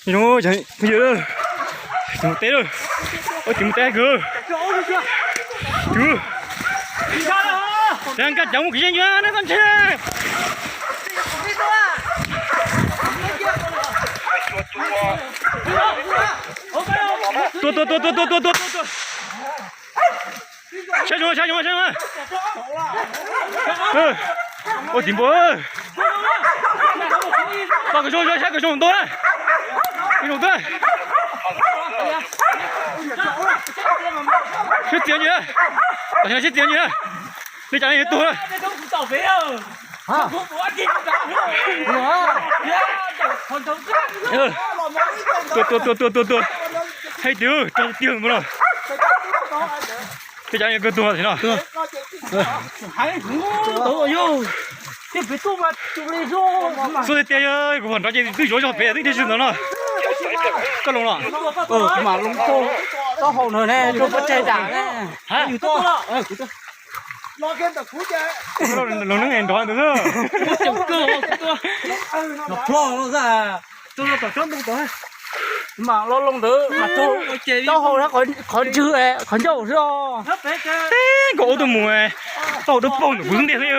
Zoo, phooj ywg, tsis mus teb lawm. Ua tsis mus teb kawg. Tsis, teb nkaj cov mus kwv yeeb ywg na koj ntshe. Tua tua tua tua tua tua tua tua. Saib zoo, saib zoo, saib zoo. Ua tim npua. Poj kws zoo, saib kws zoo ntua na. Kws zoo ntua. Sib txiav ntsis na. Sib txiav ntsis na. Li cas li tuag na. Tua tua tua tua tua tua. Hais tias rog tiag tiag npaum no. Tej cov kawg tuag thiab no. Xub tiag tiag, kuv pom nrov ces twb yuav zog pem twb dhia tsis ntawd no. Koj loo los? Kuv mam loo taub hau no ne, rau pob tseg dam ne. Yus tuaj. Loo neeb nrov ntawd. Los plho los xwb. Mas los loo ntawd mas taub hau qhov ntswg qhov ncauj xwb os. Teb nkaus ub tuaj mus, taub hau dawb paug ntawm kuv xub ntiag xwb.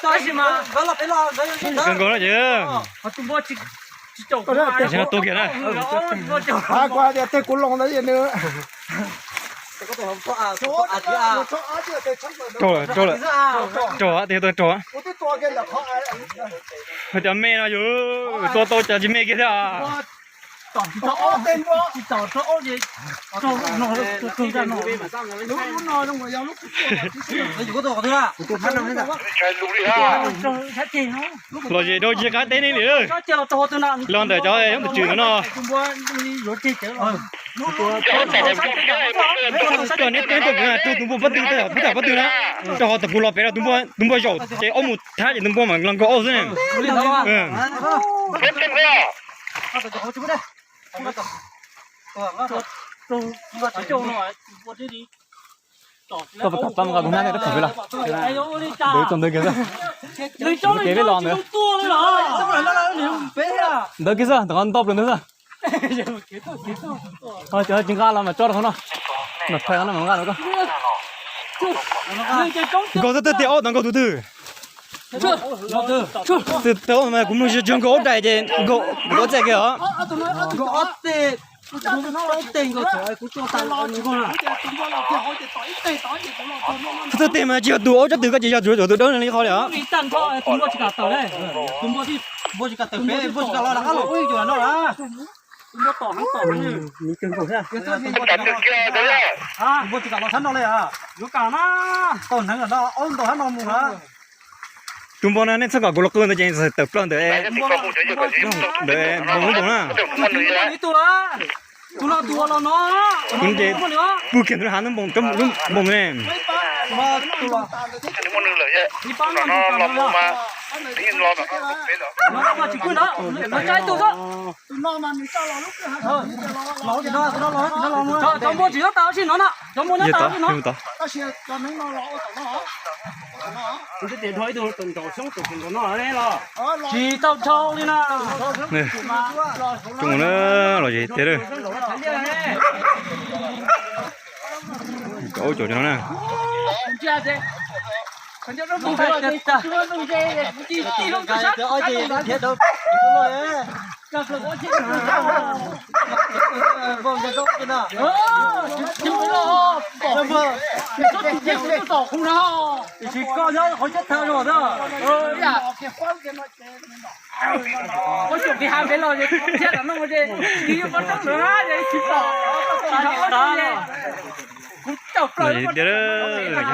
Tab sis mas nkaus no ces tus npua tsis caum kuv, tab sis no tua kiag na. Kuv hais tias tej kuv loo ntawd nws raug lawm, raug lawm, raug tej tuaj raug. Hais tias me no yus tua tau cas tsis me kiag thiab. Los zem rau tsis qab teb nej li. Los ntawm cov yob ntawm tswm no no. Koj neb teb tuaj kuv raug tus npua pob tw, pob tw pob tw na. Rau qhov thaum kuv los pem rau tus npua zaum ces ob mus thab ces tus npua mam los nkaus ob xwb ne. Koj puas kam txog nqa tus nab nej rab khom pem los? Ntawd txog ntawd kiag xwb. Mus kev peb los ntawd. Ntawd kiag xwb, ntawm qhov ntau plaws ntawd xwb. Cov tsis nqa los mas tso rau qhov no. Nram thaiv no mas nqa rau koj. Nkaus xwb, twb tias ob tod nkaus tus twg? Twb tias ob mas kuv mloog tsis tshua nkaus ob daim ces nkaus ob txaj kiag os. Twb tias mas tsis yog tus ob tsob twg, koj ces yog tus dawb li qhov li os. Tus npua no nej txhob kom kuv los qw ntawd ces tawm plaws ntawd. Ntawd npoo lub npoos na. Kuv ces pw kiag ntawd hav npoo, lub npoos ne. Yog tod, yog tod. Tsis tau dhau li na. Coob na, los zem tiag lawm. Kaum caum no na. Los zem tiag lawm cov phooj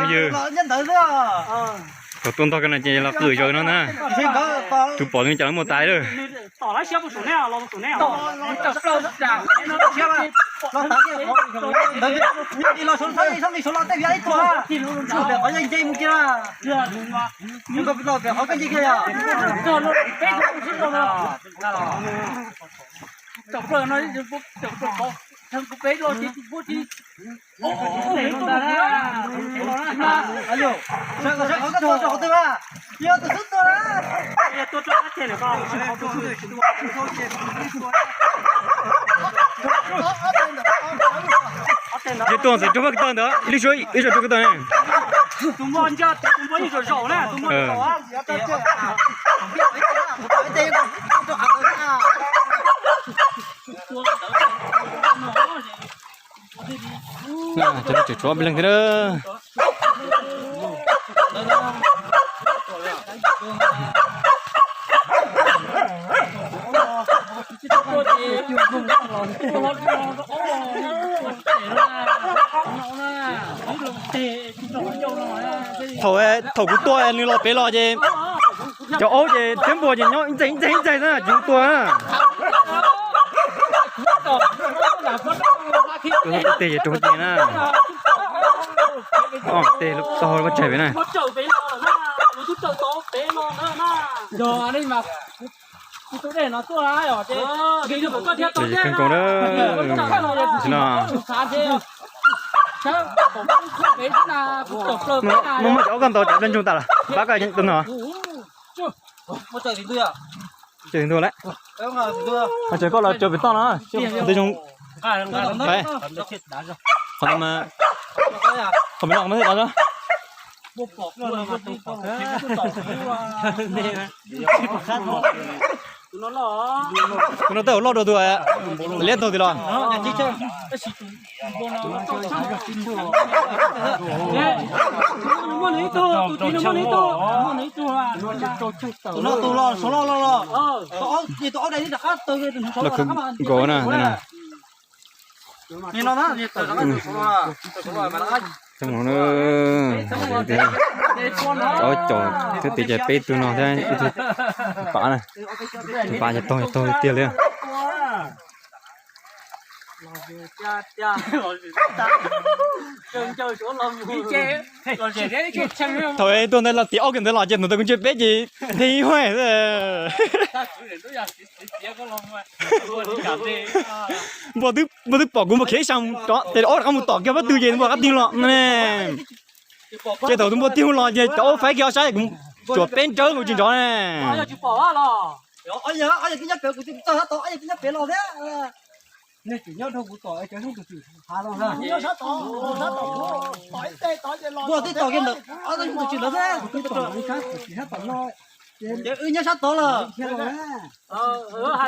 ywg. Thaum tuaj ntog ko no ces los qw zaws no na. Tus pom li cas los muaj tas lawm. Ces tuaj ntxim rau pab ko taw ntawd, ib lub suab ib zog rau ko taw ne. Cov no tseem tshuav ob peb leeg thiab na. Thaum, thaum kuv tua nws los pem los ces cov aub ces thiab npua ces nyob ib ntxaig ib ntxaig ib ntxaig na, ces kuv tua na. Tus tej ces rau tiag na. Tej tau pab tsaig pem na. Keej nkaus na. Tam sim no muaj muaj cov aub koj ntaus cov peb ntsoog tas lawm, pab koj tus no. Tseem ntuj lawm. Mas tseem koj los tseem pem toj no. Tej zoo. Qhov no mas, qhov pem no mas thiaj dav. Tus no tej zaum loj dua tus liab ntaug tim los. Tus no tus los, saud los los. Tus aub dai rov qab tawg, tus no saud los rov qab mas. Nkaus na. Cov caum thiab tias peb tug no thiab ib tug pab, tus pab ces taug taug tiag li. Thaum tuaj ntawd los tias ob kiag ntawd los ces tus ntawd kuv ntsia peb ces nthe ib huaj. Npua twb, npua twb pom kuv mus khiav ib sab rov, ces ob rov qab mus tom kiag pob tw ces npua rov qab tig los ne. Ces thaum tus npua tig los ces cov aub faib kiag ob sab kuv tsuas peb nrawb nkaus tsis nrov ne. Npua twb tom kiag ntawd, ob tug tsis lawv thiab. Ces wb nyob sab tod lawm.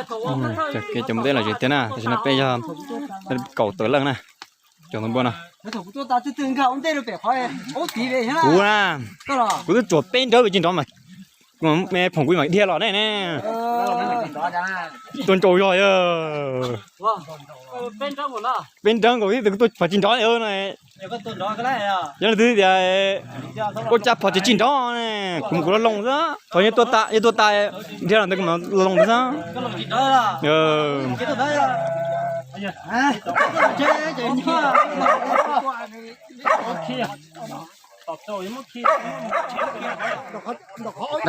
Cov kev cov mus teb lom zem tiag na, tam sim no peb yog kaum tawm leej na, cov ntawd npua no. Kuv na, kuv twb tsuas peb nrawb vim tsis nrov mas, me phoom kuv mam dhia los ne ne. Tuaj nraus zog, peb nrawb nkaus ib tug tuaj pom tsis nrov no. Yog leej twg tias ua cas pom tsis tsis nrov ne, kuv mus kuv los loo xwb, thaum yog tuaj tas, yog tuaj tas dhia los ntawd kuv mam los loo ntawd xwb.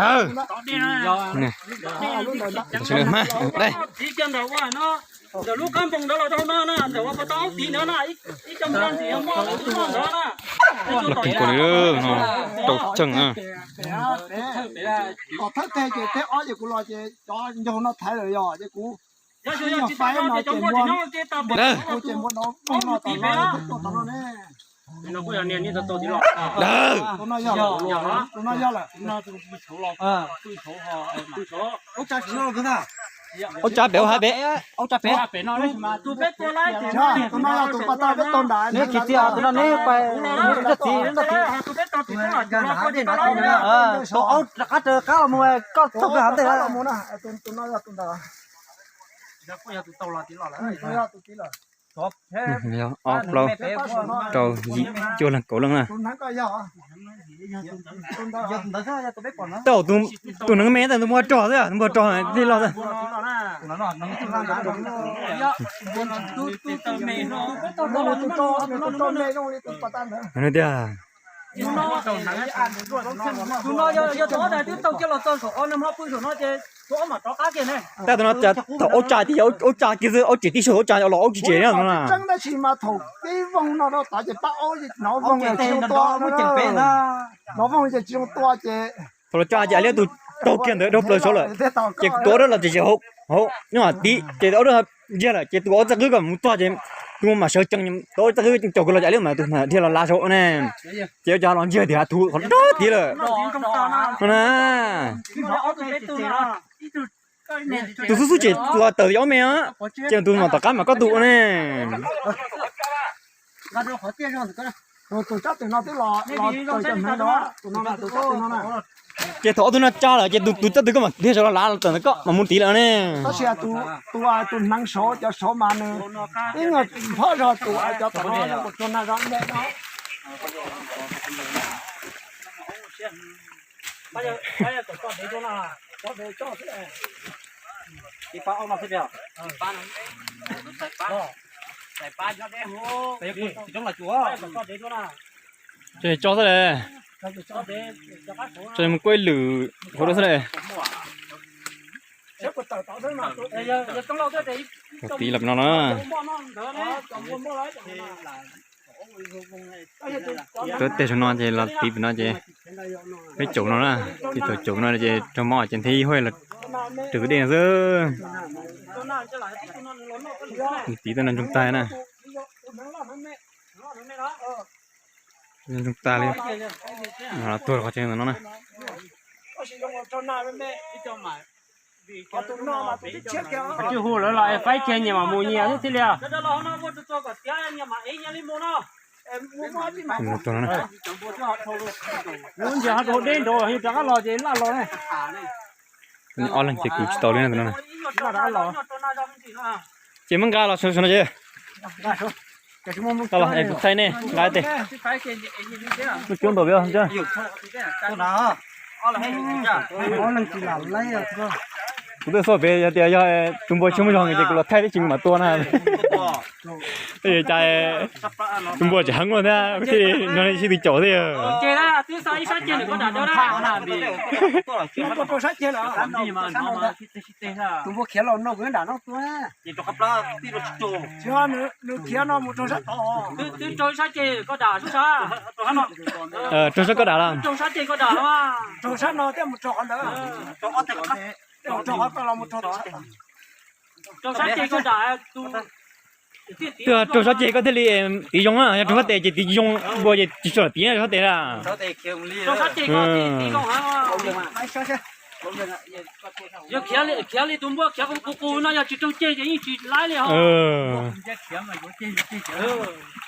Dawg. Ntawm lub qab npoo ntawd los rau no na, ntawm ua puas tau ob tiv ntawd na, ib co npoo ntawd na. Los keej kaus li no, rau tseeg na. Tom thawj teg ces teg ob ces kuv los ces cov ncaug no thaiv lawm yog ces kuv, yog faib no ces npua, kuv ces npua no poob no tom no, tuaj tom no ne. Dawg. Tus no yog lawm, tus no yog lawm. Ua cas pem ua hav pem. Tus no yog tus pas tau peb tau nrad, neb kis txiv, tus no neb pais, neb txiv, neb txiv. Tus aub rov qab raws qab los mus, koj txog kawg hav ntej. Ob plaub rau yim cuaj leeg kaum leej na. Tej zaum tus neeg me ntawd tus npua rog xwb, tus npua rog tij loj xwb. Tiag. Tus no yog tus ob daim twb taug kiag los txog saum no, nws ho pw saum no ces tus ob mam rov qab kiag ne. Tab tus no thaum aub tsa tias yog aub tsa kiag xwb, aub tseem tib saug aub tsa los aub tsis tseem no. Tseeb tab sis mas thaum peb voog no rau tod ces pab aub hnov voog ces tsis zoo tua, hnov voog ces tsis zoo tua ces thaum los tsa ces liab tus taug kiag ntawd dhau plaws saud lawm. Ces tus ob rab los ces hauv, hauv nyob tib ces tus ob rab ntsiag lawm ces tus ob txaj qwb kom mus txog ces tus mam sawv tsees, tus ob txaj qwb caum kawg los ces liab mas tus dhia los lav saud ne. Ces cov los ntsiag tias hav thuv qhov nrab tid lawm na. Tus xub xub ces los tawm ob me, ces tus mam tom qab mas koj tus ne. Ces thaum ob tug no tsa lawm ces tus txaj twg koj mam dhia saud los lav los tawm ntawd koj mam mus tid lawm ne. Tab sis tus, tus hneev saud cov saud mas nws ib nyuag nphob zog tus cov tom no. Tso xwb le, tso mus kuaj ib lwm hauv rau xwb le. Tiv los no na. Tuab teg saum no ces los tiv pem no ces peb caum no na, tiv tau caum no ces raug mob ces thiaj ib huaj los rau tus dej no xwb. Tiv tau no ntsoog tag na. Ntsoog tag li. Tuag qhov chaw no na. Tsis hu lawv los faib kiag nyias mam mus nyias xwb thiaj li. Lub ntsis ho rau deb nraud yog rov qab los ces laj los ne. Ob leeg ces kwv tsis tau li no. Ces muab nqa los no ces. Thaij nej nqa tes. Muaj coob npaum peb. Kuv twb xauj pem yog tias yog tus npua tsis muaj zog ces kuv los thaij tib si mam tua na. Cas tus npua tseem heev ua thiab, thiaj nrog nej sib tw caum thiab. Raug sab koj dam los? Twb raug sab ceg koj thiaj li tiv zoo na, yog raug sab tes ces tiv zoo, npua ces tsis tshua tiv raug sab tes na. Khiav li tus npua khiav qus qus no yog tsis raug ceg ces yeej tsis laib li os.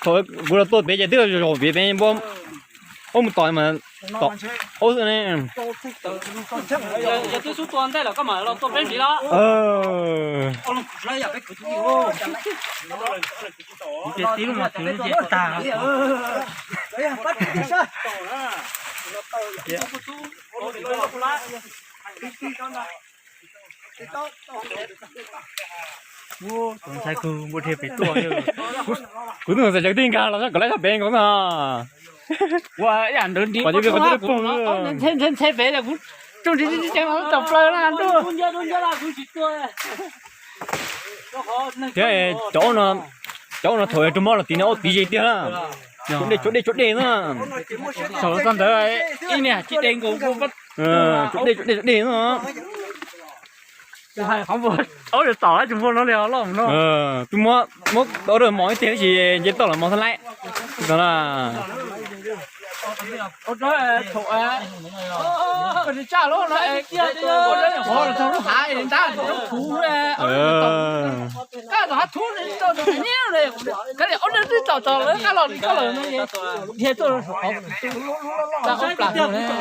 Thaum kuv los tua pem ces twb zaum pem pem npua, ub mus tom mas tom ub xwb ne. Yog twb xub tua ntej lawm koj mam los tua peb ntxiv los. Ntshai kawg npua dhia pem tuaj. Kuv twb xav tias kuv twb nkag los kom lawv sab pem nkaus no. Ua yam ntawd nti ntshai ntshai pem kuv tsoog tsis tsis tsis tau plaws na. Thiab cov no, cov no thaum raug mob los tiv no ub tiv ze tiag na. Tshuav dej tshuav dej tshuav dej na. Thaum txog ntawd ib niag tsis dej nkaus. Tshuav dej tshuav dej tshuav dej na. Qhov npua, aub tom tus npua no li loj no. Twb muab, muab ua mos ib teg tab sis nce toj los mos xab laib.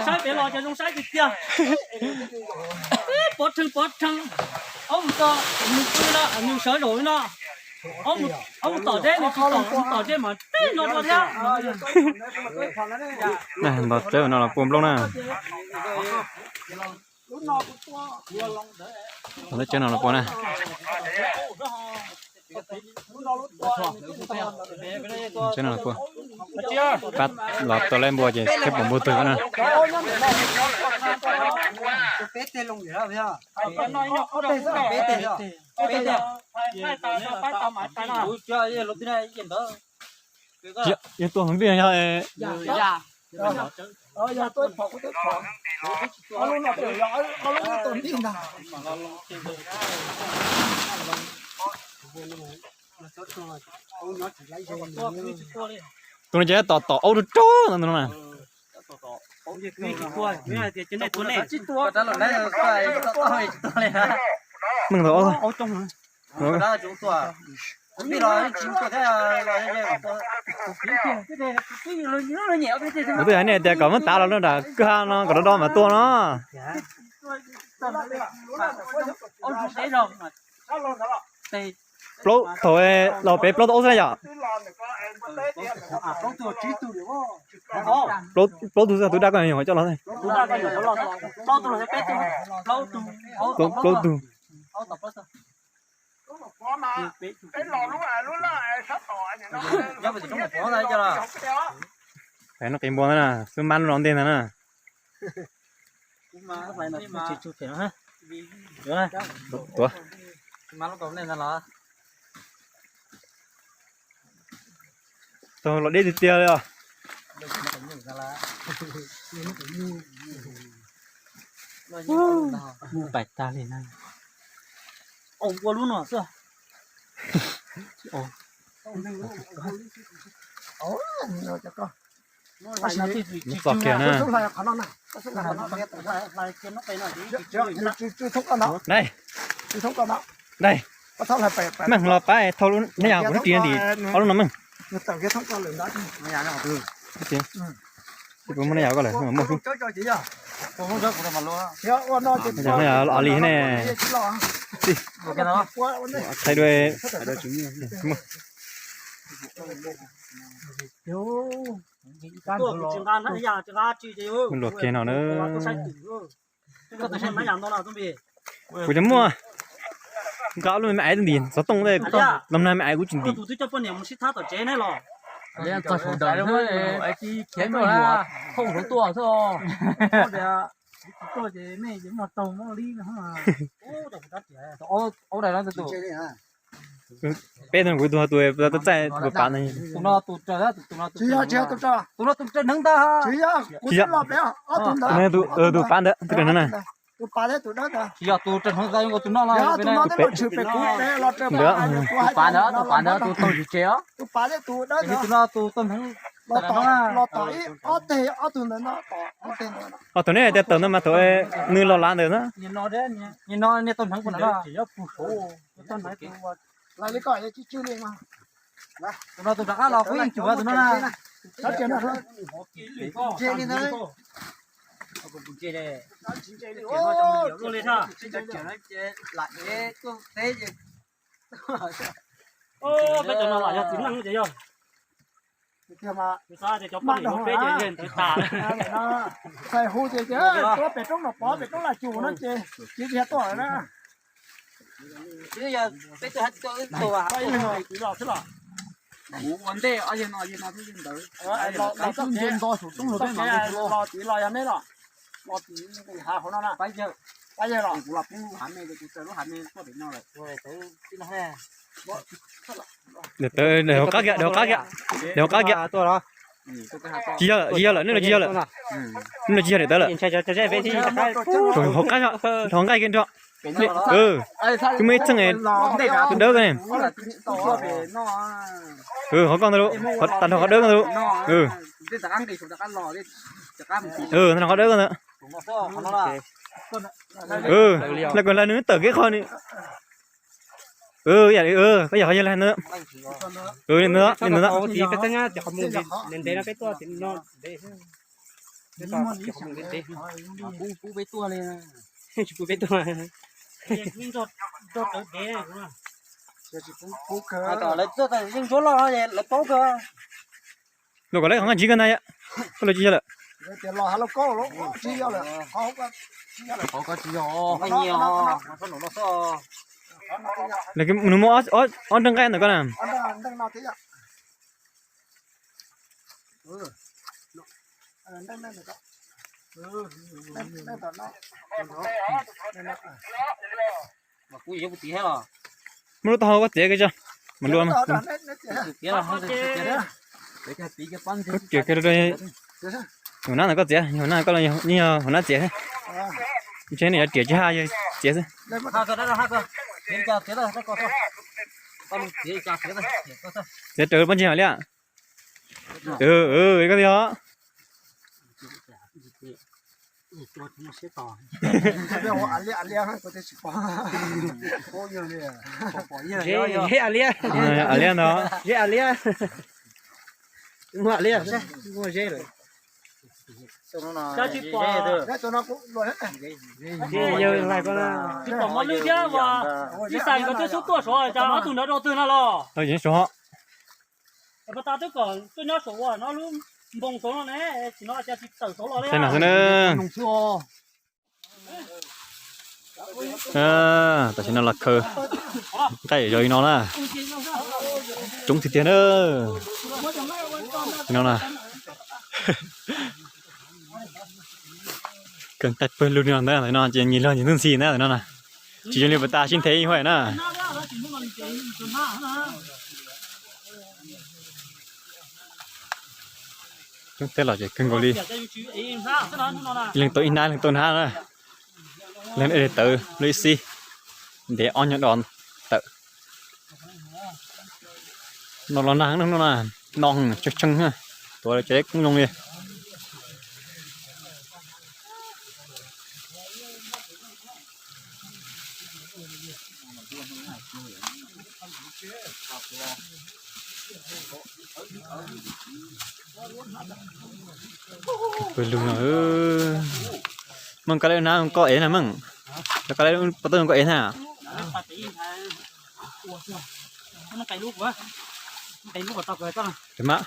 Saib pem los cov zoo saib tiag tiag. Pov rheej pov rheej. Ob mus txog nws pw no nws sawv zaum li no. Ob mus tom deb nws tsis tom, mus tom deb mas teb no dua thiab. Ntos teb no los pua nplooj na. Teb no los pua na. Teb no los pua. Pab los tau laib npua ces thiab pom npua twg na. Yog tuaj hov ntiag yog. Tus no ces tom tom aub rau rau no na. Meej tau aub. Kuv twb hais nej tias kom muab tav los nram kwj ha no kom do do mas tua no. Plaub thaum los pem plaub tug aub xwb na yom. Plaub tug xwb, tus daj koj nyuam qhuav coj los. Plaub tug. Pem no qis npua ntag na, xub mab lub no ntej ntag na. Tuav. Tau los deb tiag tiag li os. Mus pais tag li na. Ua lub no xwb. Txog kiag na. Dai, dai, meej los pab thau neb yog kuv neb ris ntim ob lub no meej. Kuv muab neb yog koj lawm muaj xwb. Neb yog li ne. Thaij dua. Luag kiag no na. Kuv cov muaj nqa lub me aiv ntim xov tooj los nag me aiv kuv tsis ntim. Txog saum dawm thiab, khiav tuaj, thooj hluav tuaj xwb. Peb tug kuv tus tus txaij tus pav ntawd. Tus no tus raws, tus no tus raws heev ntag. Tus no tus pav ntawd tus raws heev na. Tsis yog tus raws heev ntag, tus no los ntawd, tus pav ntawd, tus pav ntawd tus taug tsev os. Tus no tus taug heev. Os, thaum neb hais tias tawm ntawd mas thaum nws los lav ntawd na. Nim no nej taug heev. Tus no tus rov qab los kuj yeej tsum tus no na. Peb cov no los yog txiv neej ces yog. Xav tias cov poj niam no peb ces yog ntawd tas. Txais hu ces tias tuaj pem roob Nom Pov pem roob Laj Cum no ces tsis yog tuaj lawm na. Ua ntej, los tiv los yog neb los, los tiv los yog neb los, los tiv hav hauv no na. Pab yawg los kuv los poob lub hav me, kuv tsaws lub hav me tuaj pem no lawm. Daim tawv, daim hauv qab kiag, daim hauv qab kiag, daim hauv qab kiag. Tsis yog lawm, tsis yog lawm, nej los tsis yog lawm. Nej los tsis yog daim tawv lawm. Hauv qab, hauv nqaij kiag nrho. Twb muaj ib txheej dawb koj ne. Qhov koj ntawd, tag nrho qhov dawb koj ntawd. Tag nrho qhov dawb koj ntawd. Lawv kom lawv nws tawm kev qhov ni. Yam li, koj yog qhov yog li ntawd. Li ntawd, li ntawd. Ntev no peb tuaj, ntev no peb tuaj. Lawv tuaj yeej ntsuab loj, lawv paub kawg. Luag kom lawv qhov nqaij ntsib kawg ntag, koj los tsis yog lawm. Nws muaj ob nreeg nqaij ntawm koj na. Muab lub taub hau koj txiav kiag tso. Mas lua mas. Koj kiav kiag rau, hauv nab ntawd koj txiav, hauv nab koj los yeej yog hauv nab txiav thiab. Ntshe nws yuav riam tsis haj yog txiav xwb. Txiav raws pob ntseg mam liab. Koj tias os. Zeb a liab. Zeb a liab ntag. Zeb a liab. Muaj a liab, muaj zeb lawm. Tsis pom mos lwj thiab as, ib xav nkawd twb xub tuaj saud, cas ob tug nrad rau twg no los? Saud. Pas tas twb kom tuaj nyob saum ua no lub npoo saud no ne, tsis no cas tsis tawm saud los li. Tam sim no los khaws nqaij zov li no na. Coob tiag tiag na. Li no na. Kawg nqaij pawg lug li no ntawd, no ces nyias luag nyias ntxhi ntxhi ntawd no na. Tsis zoo li pas tas sib nthev ib huaj na. Coob teb los ces kawg nkaus li. Leej tau ib hnab, leej tau hnab na. Leej tawv lub ib xib, ntev ob nyuag dos tawm. No los nag no na, no tshee tshee, tuav tsev koob zoo li. Pawg lug no, Meej, koj lawv hnab koj ev na Meej. Koj lawv pov tawj koj ev na. Kawg mas.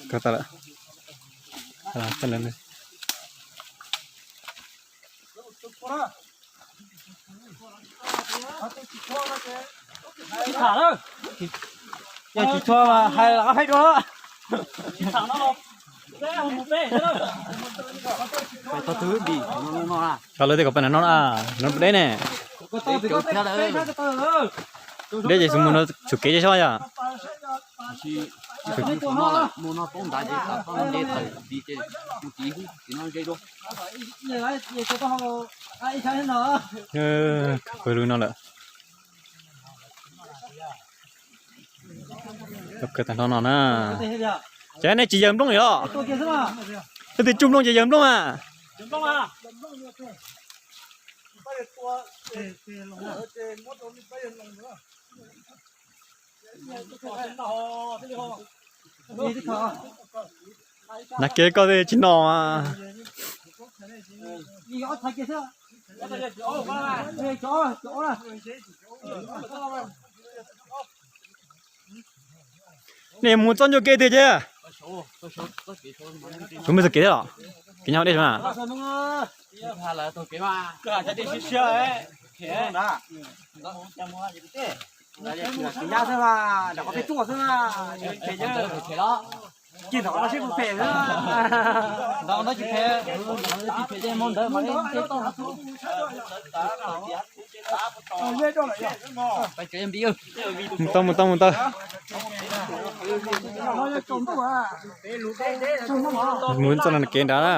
Kawg tas lawm. Tsis tham lawm. Yog tsis tshua mas hais los hais dua. Tsis tham no los. Tau twb dim no no na. Tau lawv tej kom peb no no na, no deb ne. Deb ces mus no tsum kev ces sob yom. Mus no poob nrad ces tawm tau no nce tawm dim ces mus tiv ub tim no ze dua. Pawg lug no lawm. Kawg tag nrho no na. Ces nej tsis yaws nplooj li los? Leej twg tsuj nplooj ces yaws nplooj a. Nag kev koj tsis no. Nej mus txoj ncua kev tiag ces. Tsuas muaj txoj kev thiab los? Kev nyob deb na. Mus tau, mus tau, mus tau. Mus txoj no kev nrad na.